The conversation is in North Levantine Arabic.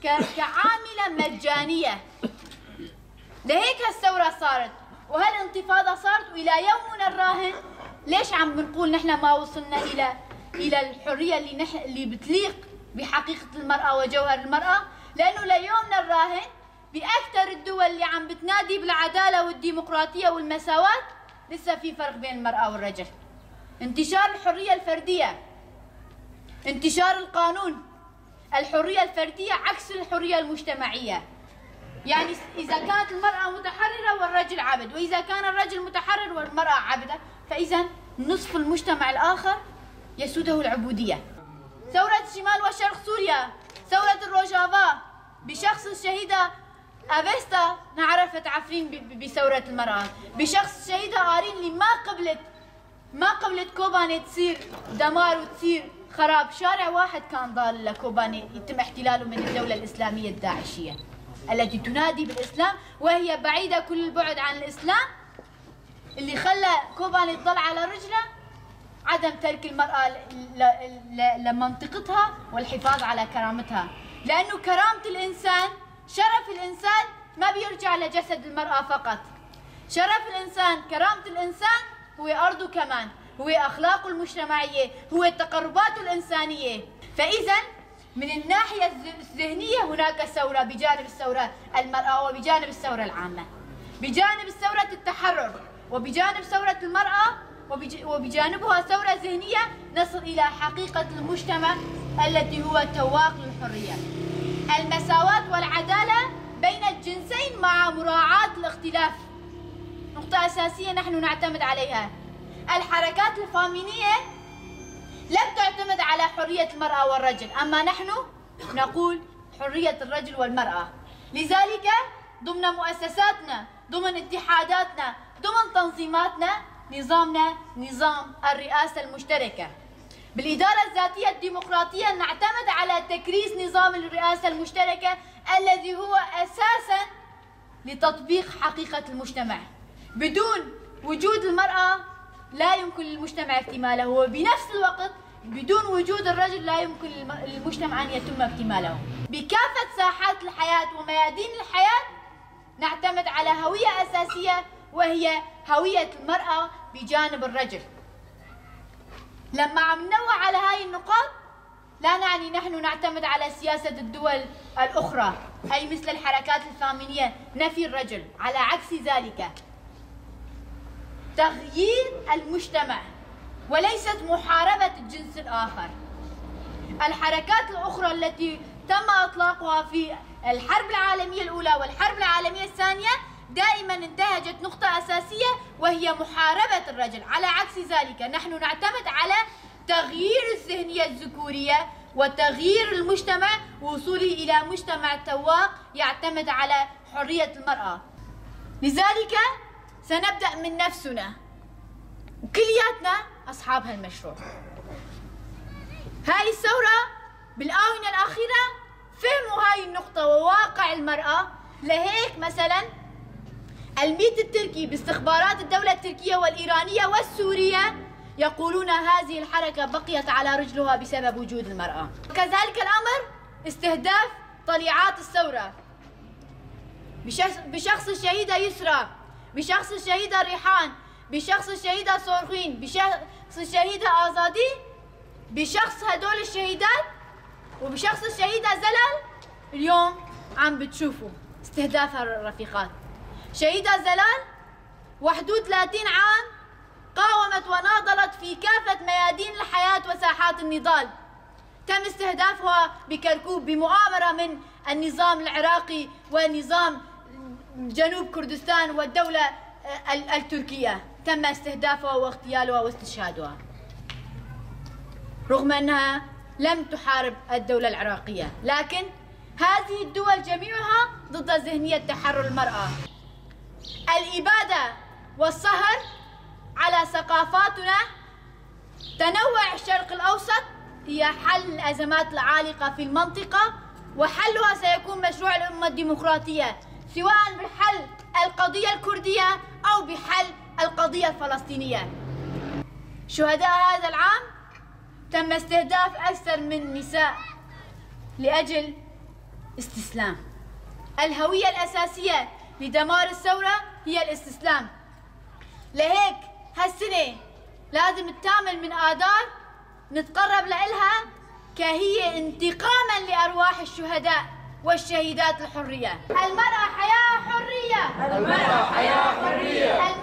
كعاملة مجانية. لهيك هالثورة صارت وهالانتفاضة صارت، وإلى يومنا الراهن ليش عم بنقول نحن ما وصلنا إلى الحرية اللي بتليق بحقيقة المرأة وجوهر المرأة؟ لأنه ليومنا الراهن بأكثر الدول اللي عم بتنادي بالعدالة والديمقراطية والمساواة لسه في فرق بين المرأة والرجل. انتشار الحرية الفردية، انتشار القانون، الحرية الفردية عكس الحرية المجتمعية. يعني إذا كانت المرأة متحررة والرجل عبد، وإذا كان الرجل متحرر والمرأة عبدة، فإذا نصف المجتمع الآخر يسوده العبودية. ثورة شمال وشرق سوريا، ثورة الروجافا، بشخص الشهيدة أفيستا عرفت عفرين بثورة المرأة، بشخص الشهيدة آرين اللي ما قبلت كوباني تصير دمار وتصير خراب. شارع واحد كان ضال لكوباني يتم احتلاله من الدولة الإسلامية الداعشية التي تنادي بالإسلام وهي بعيدة كل البعد عن الإسلام. اللي خلى كوباني تضل على رجله عدم ترك المرأة لمنطقتها والحفاظ على كرامتها، لأنه كرامة الإنسان، شرف الإنسان ما بيرجع لجسد المرأة فقط. شرف الإنسان، كرامة الإنسان هو أرضه كمان، هو أخلاقه المجتمعية، هو تقرباته الإنسانية. فإذا من الناحية الذهنية هناك ثورة بجانب الثورة المرأة وبجانب الثورة العامة، بجانب ثورة التحرر وبجانب ثورة المرأة وبجانبها ثورة ذهنية نصل إلى حقيقة المجتمع التي هو تواق للحرية، المساواة والعدالة بين الجنسين مع مراعاة الاختلاف. نقطة أساسية نحن نعتمد عليها. الحركات الفامينية لم تعتمد على حرية المرأة والرجل، أما نحن نقول حرية الرجل والمرأة. لذلك ضمن مؤسساتنا، ضمن اتحاداتنا، ضمن تنظيماتنا، نظامنا نظام الرئاسة المشتركة. بالإدارة الذاتية الديمقراطية نعتمد على تكريس نظام الرئاسة المشتركة الذي هو أساسا لتطبيق حقيقة المجتمع. بدون وجود المرأة لا يمكن للمجتمع اكتماله، وبنفس الوقت بدون وجود الرجل لا يمكن للمجتمع أن يتم اكتماله. بكافة ساحات الحياة وميادين الحياة نعتمد على هوية أساسية وهي هوية المرأة بجانب الرجل. لما عم ننوه على هاي النقاط لا نعني نحن نعتمد على سياسة الدول الأخرى، أي مثل الحركات الفامينية نفي الرجل، على عكس ذلك تغيير المجتمع وليست محاربة الجنس الآخر. الحركات الأخرى التي تم إطلاقها في الحرب العالمية الأولى والحرب العالمية الثانية دائما انتهجت نقطة أساسية وهي محاربة الرجل، على عكس ذلك نحن نعتمد على تغيير الذهنية الذكورية وتغيير المجتمع ووصوله إلى مجتمع تواق يعتمد على حرية المرأة. لذلك سنبدأ من نفسنا وكلياتنا أصحاب هالمشروع. هاي الثورة بالآونة الأخيرة فهموا هاي النقطة وواقع المرأة. لهيك مثلا الميت التركي باستخبارات الدولة التركية والإيرانية والسورية يقولون هذه الحركة بقيت على رجلها بسبب وجود المرأة. كذلك الأمر استهداف طليعات الثورة بشخص الشهيدة يسرى، بشخص الشهيدة ريحان، بشخص الشهيدة صورخين، بشخص الشهيدة آزادي، بشخص هدول الشهيدات وبشخص الشهيدة زلال. اليوم عم بتشوفوا استهداف الرفيقات. شهيدة زلال 31 عام قاومت وناضلت في كافة ميادين الحياة وساحات النضال، تم استهدافها بكركوك بمؤامرة من النظام العراقي ونظام جنوب كردستان والدولة التركية، تم استهدافها واغتيالها واستشهادها رغم أنها لم تحارب الدولة العراقية. لكن هذه الدول جميعها ضد ذهنية تحرر المرأة. الإبادة والسهر على ثقافاتنا، تنوع الشرق الأوسط هي حل الأزمات العالقة في المنطقة، وحلها سيكون مشروع الأمة الديمقراطية، سواء بحل القضية الكردية أو بحل القضية الفلسطينية. شهداء هذا العام تم استهداف أكثر من نساء لأجل استسلام. الهوية الأساسية لدمار الثورة هي الاستسلام. لهيك هالسنة لازم الثامن من آذار نتقرب لإلها كهي انتقاما لأرواح الشهداء والشهيدات الحرية. المرأة حياة حرية. المرأة حياة حرية.